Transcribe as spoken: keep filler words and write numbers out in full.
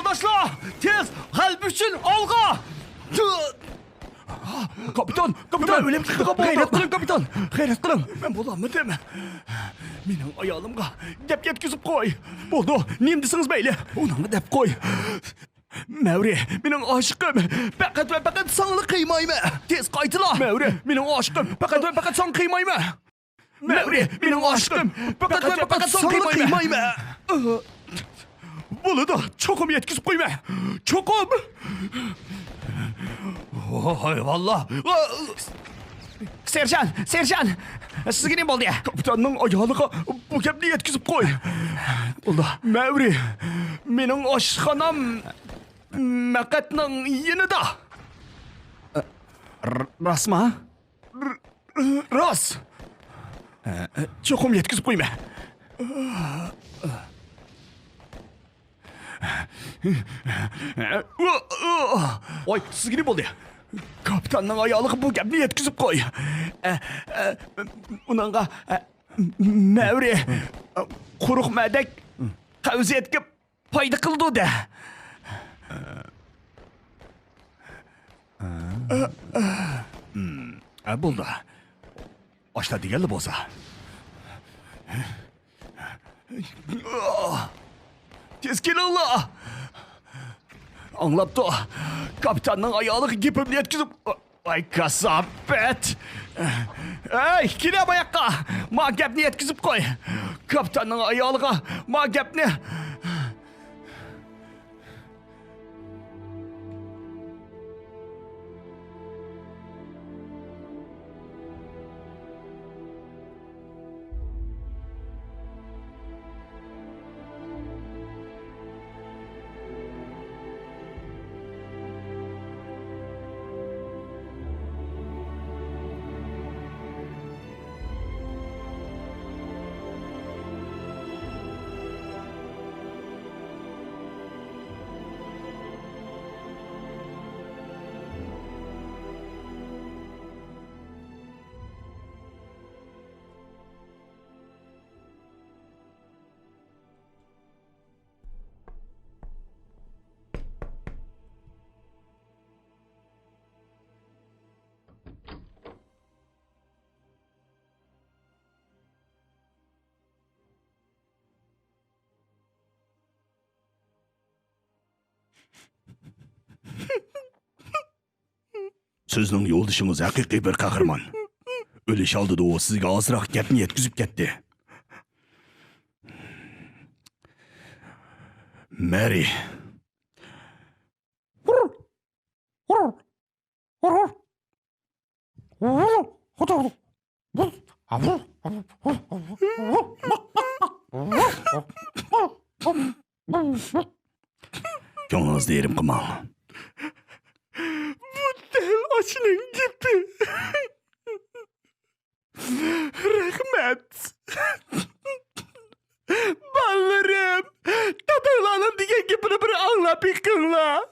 قېرىنداشلار، تېز، غەلىبە ئۈچۈن ئالغا! كاپىتان، كاپىتان! مەن ئۆلۈپ كېتىدىغان بولدۇم. غەيرەت قىلىڭ، كاپىتان! غەيرەت قىلىڭ! مەن بولالمىدىم. مېنىڭ ئايالىمغا گەپ يەتكۈزۈپ قوي. بولدى، نېمە دېسىڭىز مەيلى. ئۇنىڭغا دەپ قوي. مەۋرى، مېنىڭ ئاشىقىم. پەقەت ۋە پەقەت ساڭىلا قىيمايمەن. تېز قايتىلا. مەۋرى، مېنىڭ ئاشىقىم. پەقەت ۋە پەقەت ساڭا قىيمايمەن. مەۋرى، مېنىڭ ئاشىقىم. پەقەت ۋە پەقەت ساڭىلا قىيمايمەن. بولىدۇ، چوقۇم يەتكۈزۈپ قويىمەن. چوقۇم. ۋاي، ۋاللا. سېرژان، سېرژان، سىزگە نېمە بولدى؟ كاپىتاننىڭ ئايالىغا بۇ گەپنى يەتكۈزۈپ قوي. بولدى. مەۋرى، مېنىڭ ئاشخانام مەقئەتنىڭ يېنىدا. ر-، راستمۇ؟ ر-، راست. چوقۇم يەتكۈزۈپ قويىمەن. ۋاي، سىزگە نېمە بولدى؟ كاپىتاننىڭ ئايالىغا بۇ گەپنى يەتكۈزۈپ قوي. ئۇنىڭغا، مەۋرى، قۇرۇق مەدەك قەۋزىيەتكە پايدا قىلىدۇ دە. ھە، بولدى. ئاشتا دېگەنلا بولسا. تېز كېلىڭلار! ئاڭلاپتۇ. كاپىتاننىڭ ئايالىغا گېپىمنى يەتكۈزۈپ، ۋاي، كاساپەت! ئەي، كېلە بۇ ياققا! ما گەپنى يەتكۈزۈپ قوي! كاپىتاننىڭ ئايالىغا ما گەپنى! سىزنىڭ يولدىشىڭىز ھەقىقىي بىر قەھرىمان. ئۆلۈش ئالدىدا ئۇ سىزگە ئازراق گەپنى يەتكۈزۈپ كەتتى. مەرى. كۆڭلىڭىزنى يېرىم قىلماڭ. بۇ دەل ئاشۇنىڭ گېپى. رەھمەت. بالىلىرىم، داداڭلارنىڭ دېگەن گېپىنى بىر ئاڭلاپ بېقىڭلار.